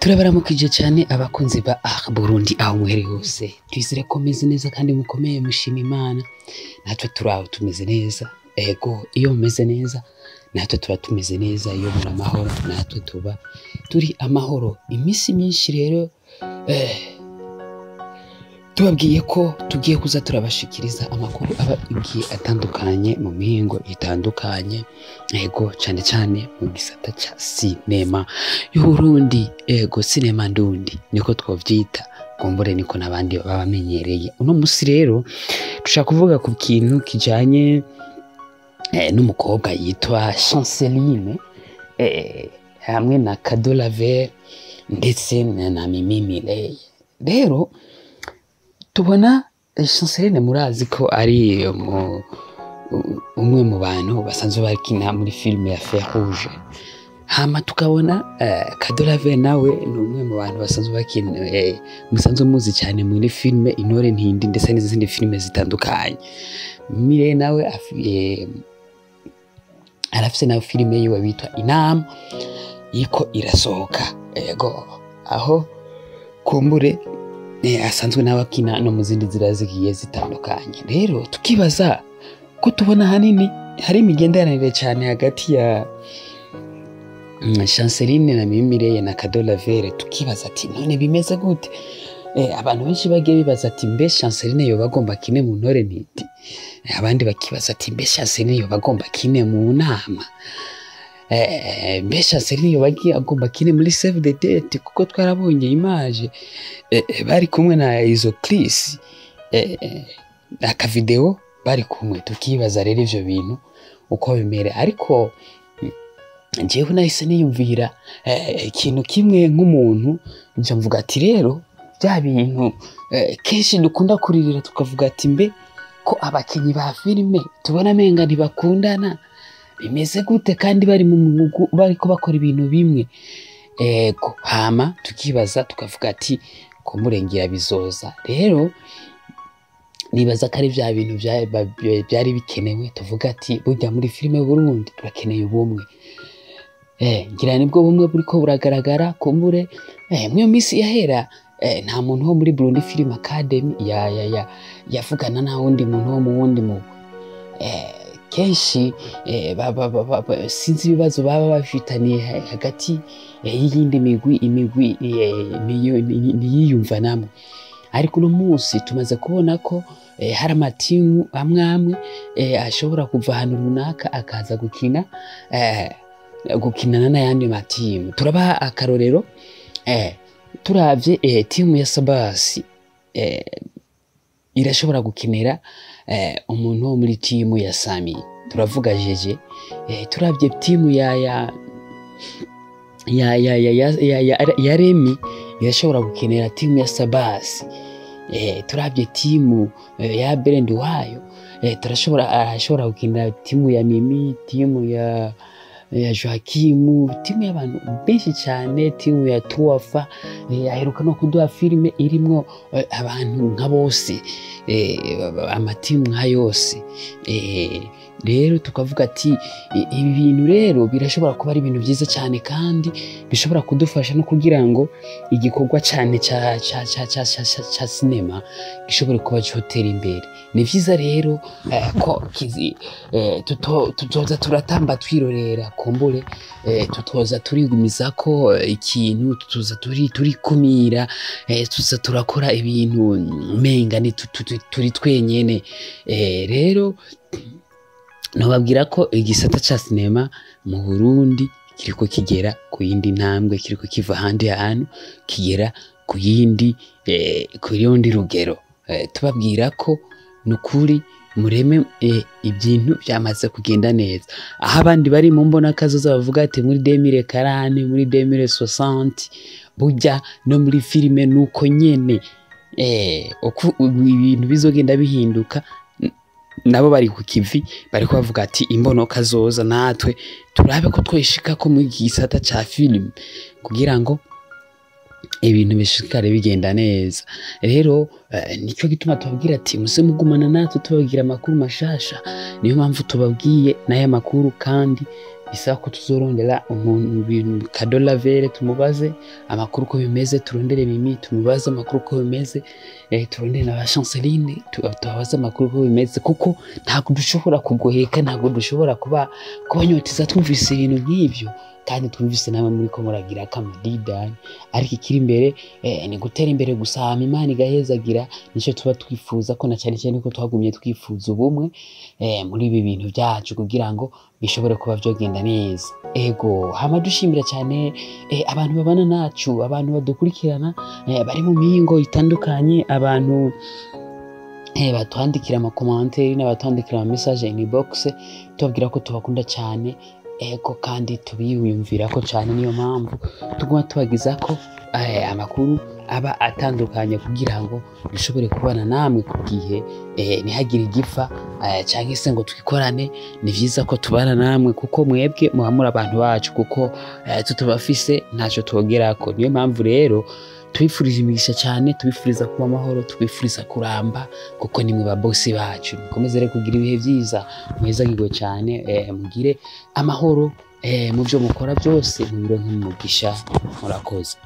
Turabaramukije cyane abakunzi ba Ah Burundi aho muhereye hose, twizere ko meze neza kandi mukomeye, mushima Imana. Natwe turaho tumeze neza. Ego, iyo mumeze neza natwe tuba tumeze neza, iyo muri amahoro natwe tuba turi amahoro. Iminsi myinshi rero tubabwiye ko tugiye kuza turabashikiriza amakuru aba igiye atandukanye mu mihingo itandukanye, ego cyane cyane mu gisata ca sinema y'Uburundi, ego sinema ndundi niko twovyita, kumbure niko n'abandi baba bamenyereye. Uno musi rero dushaka kuvuga ku kintu kijanye n'umukobwa yitwa Chanceline hamwe na Cadeau Lavelle ndetse na Mimi Mireille. Rero tubona Chanceline, murazi ko ari umwe mu bantu basanzwe bakina muri filime ya Fer Rouge. Hama tukabona Cadeau Lavelle nawe ni umwe mu bantu basanzwe bakina, musanzwe muzi cyane muri filime Intore Ntindi ndetse n'izindi filime zitandukanye. Mireille nawe arafise nawe filime yiwe bitwa Inama yiko irasohoka, ego aho kumbure asanzwe nawe akina no mu zindi nzira zigiye zitandukanye. Rero tukibaza ko tubona hanini hari imigenderanire cyane hagati ya Chanceline na Mimi Mireille na Cadeau Lavelle, tukibaza ati none bimeze gute? Abantu benshi bagiye bibaza ati mbe Chanceline yoba agomba akine mu Ntore Ntindi? Abandi bakibaza ati mbe Chanceline yoba agomba akine mu Nama? Mbe Chanceline yoba agomba akine muri Save the Date? Kuko twarabonye image bari kumwe na izo Chris, akavideo bari kumwe, tukibaza rero ivyo bintu uko bimere. Ariko njyewe nahise niyumvira ikintu kimwe nk'umuntu, nja mvuga ati rero bya bintu kenshi dukunda kuririra, tukavuga ati mbe ko abakinyi ba filime tubona menga ntibakundana, bimeze gute kandi bari mu mwuga bariko bakora ibintu bimwe? Ego, hama tukibaza tukavuga ati kumurengera bizoza. Rero nibaza ko ari vya bintu byari bikenewe, tuvuga ati burya muri filime Burundi turakeneye ubumwe. Ngira nibwo bumwe buriko buragaragara kumbure. Mwiyo misi yahera nta muntu wo muri Burundi Film Academy ya ya ya yavugana na wundi muntu wo mu wundi mugwi. Kenshi sinzi ibibazo baba bafitaniye hagati y'iyindi migwi, imigwi ntiyiyumvanamo. Ariko uno munsi tumaze kubona ko hari amatimu amwe amwe ashobora kuva ahantu runaka akaza gukina, gukinana n'ayandi matimu. Turabaha akarorero, turavye timu ya Sabasi irashobora gukinira umuntu wo muri timu ya Sami, turavuga Jeje. Turavye timu ya ya ya ya ya ya ya, ya, ya Remi irashobora gukinira timu ya Sabasi. Turavye timu ya Berendi wayo, turashobora arashobora gukinira timu ya Mimi, timu ya Joakimu, timu y'abantu benshi cyane, timu ya Tuwafa aheruka no kuduha filime irimwo abantu nka bose, amatimu nka yose. Rero tukavuga ati ibi bintu rero birashobora kuba ari ibintu byiza cyane kandi bishobora kudufasha no kugira ngo igikorwa cyane ca ca ca ca ca ca, ca sinema gishobore kuba cyotera imbere. Ni vyiza rero ko kizi tutoza turatamba twirorera, kumbure tutoza turigumiza ko ikintu tutoza turikumira, tuza turakora ibintu menga ni turi twenyene. Rero nobabwira ko igisata ca sinema mu Burundi kiriko kigera ku yindi ntambwe, kiriko kiva ahandi hantu kigera ku yindi, ku rundi rugero. Tubabwira ko nukuri mureme, ibintu byamaze kugenda neza, aho abandi bari mu mbona kazoza bavuga ati muri 2040, muri 2060, burya no muri filime nuko nyene, uko ibintu bizogenda bihinduka, nabo bari ku kivi bariko bavuga ati imbono kazoza natwe turabe ko twishika ko muri gisata ca filime kugira ngo ibintu bishikare bigenda neza. Rero nicyo gituma tubabwira ati muze mugumana natwe tubabwira amakuru mashasha. Niyo mpamvu tubabwiye n'aya makuru kandi Bisaba ko tuzorondera umuntu bintu Kadolavere tumubaze amakuru uko bimeze, turondere Mimi tumubaze amakuru uko bimeze, turondere na ba Chanceline tubabaze amakuru uko bimeze, kuko ntabwo dushobora kugoheka, ntabwo dushobora kuba kubanyoteza twumvise ibintu nk'ibyo, kandi twumvise namwe muri ko muragira akamadidani. Ariko ikiri imbere ni gutera imbere gusa, hama Imana igahezagira, nicyo tuba twifuza ko, na cyane cyane ko twagumye twifuza ubumwe muri ibi bintu byacu kugira ngo bishobore kuba byogenda neza. Ego, hama dushimira cyane abantu babana nacu, abantu badukurikirana bari mu mihingo itandukanye, abantu batwandikira amakomanteri n'abatwandikira ama message inbox, tubabwira ko tubakunda cyane. Ego, kandi tubiyumvira ko cyane, niyo mpamvu tuguma tubagiza ko amakuru aba atandukanye kugira ngo dushobore kubana namwe ku gihe, ntihagire igipfa cyangwa se ngo twikorane. Ni vyiza ko tubana namwe kuko mwebwe muba muri abantu bacu, kuko tutubafise ntacyo twogerako. Niyo mpamvu rero tubifurije imigisha cyane, tubifuriza kuba amahoro, tubifuriza kuramba, kuko nimwe ba bosi bacu. Mukomeze rero kugira ibihe byiza, muhezagirwe cyane, mugire amahoro mu byo mukora byose, mubironke umugisha. Murakoze.